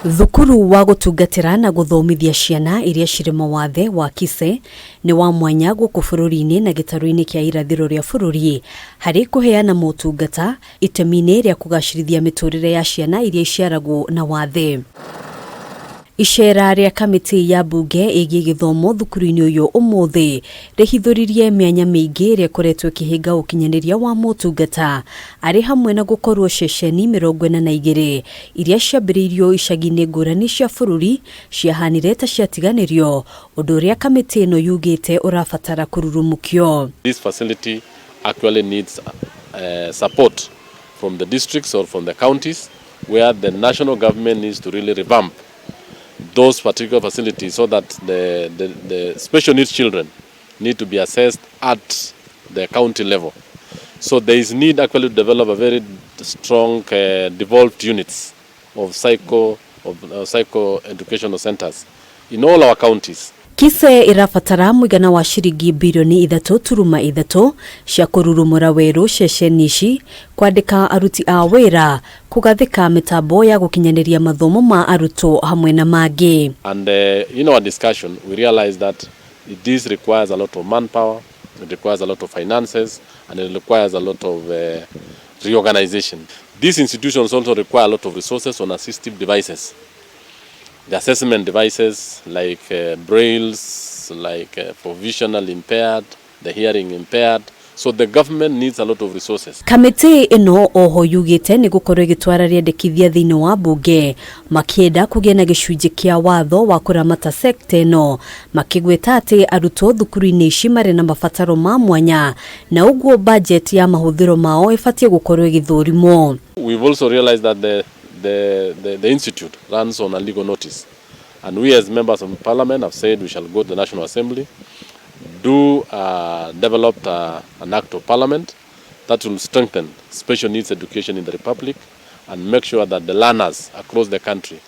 Thukuru wa gũtungatĩra na gũthomithia ciana iria cirĩ mawathe wa Kise nĩ wa mwanya gũkũ bũrũri-inĩ na gĩtarũ-inĩ kĩa irathĩro rĩa bũrũri harĩ kũheana motungata itemi-inĩ rĩa kũgacĩrithia mĩtũrĩre ya ciana iria iciaragwo na wathe. Icera rĩa kamĩtĩ ya mbunge ĩgiĩ gĩthomo thukuru-inĩ ũyũ ũmũthĩ rĩhithũririe mĩanya mĩingĩ ĩrĩa ĩkoretwo ĩkĩhĩnga ũkinyanĩria wa motungata arĩ hamwe na gũkorwo ceceni 42 iria ciambĩrĩirio icagi-inĩ ngũrani cia bũrũri ciahanire ta ciatiganĩrio, ũndũ ũrĩa kamĩtĩ ĩno yugĩte ũrabatara kũrurumũkio. This facility actually needs support from the districts or from the counties, where the national government needs to really revamp those particular facilities so that the special needs children need to be assessed at the county level. So there is need actually to develop a very strong devolved units of psycho educational centers in all our counties. Kise ĩrabatara mũigana wa ciringi birioni 3.3 cia kũrurumũra werũ ceceni ici, kwandĩka aruti a wĩra, kũgathĩka mĩtambo ya gũkinyanĩria mathomo ma arutwo hamwe na mangĩ. And in our discussion, we realized that this requires a lot of manpower, it requires a lot of finances, and it requires a lot of reorganization. These institutions also require a lot of resources on assistive devices. The assessment devices like brailles, like for visually impaired, the hearing impaired. So the government needs a lot of resources. Kamĩtĩ ĩno oho yugĩte nĩ gũkorwo ĩgĩtwara rĩendekithia thĩinĩ wa mbunge makĩenda kũgĩa na gĩcunjĩ kĩa watho wa kũramata sekta ĩno, makĩgweta atĩ arutwo thukuru-inĩ ici marĩ na mabataro ma mwanya na ũguo bajeti ya mahũthĩro mao ĩbatiĩ gũkorwo ĩgĩthũrimwo. We've also realized that the institute runs on a legal notice. And we as members of parliament have said we shall go to the National Assembly, do develop an act of parliament that will strengthen special needs education in the Republic and make sure that the learners across the country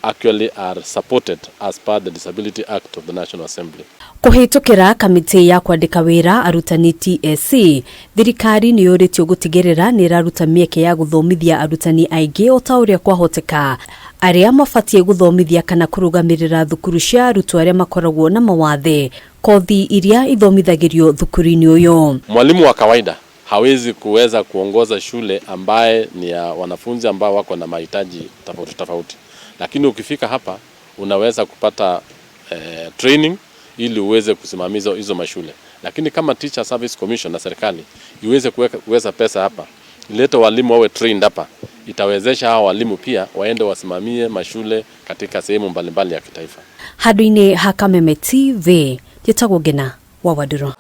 actually are supported as per the Disability Act of the National Assembly. Kũhĩtũkĩra kamĩtĩ ya kwandĩka wĩra arutani TSC, thirikari nĩ yũrĩtio gũtigĩrĩra nĩ ĩraruta mĩeke ya gũthomithia arutani aingĩ o ta ũrĩa kwahoteka arĩa mabatiĩ gũthomithia kana kũrũgamĩrĩra thukuru cia arutwo arĩa makoragwo na mawathe, kothi iria ithomithagĩrio thukuru-inĩ ũyũ. Mwalimu wa kawaida hawezi kuweza kuongoza shule ambaye ni ya wanafunzi ambao wako na mahitaji tofauti tofauti, lakini ukifika hapa unaweza kupata training ili uweze kusimamia hizo mashule. Lakini kama Teacher Service Commission na serikali iweze kuweka pesa hapa, ilete walimu wawe trained hapa, itawezesha hawa walimu pia waende wasimamie mashule katika sehemu mbalimbali ya kitaifa. Handũ-inĩ ha Kameme TV, njĩtagwo Ngena wa Wandũrũ.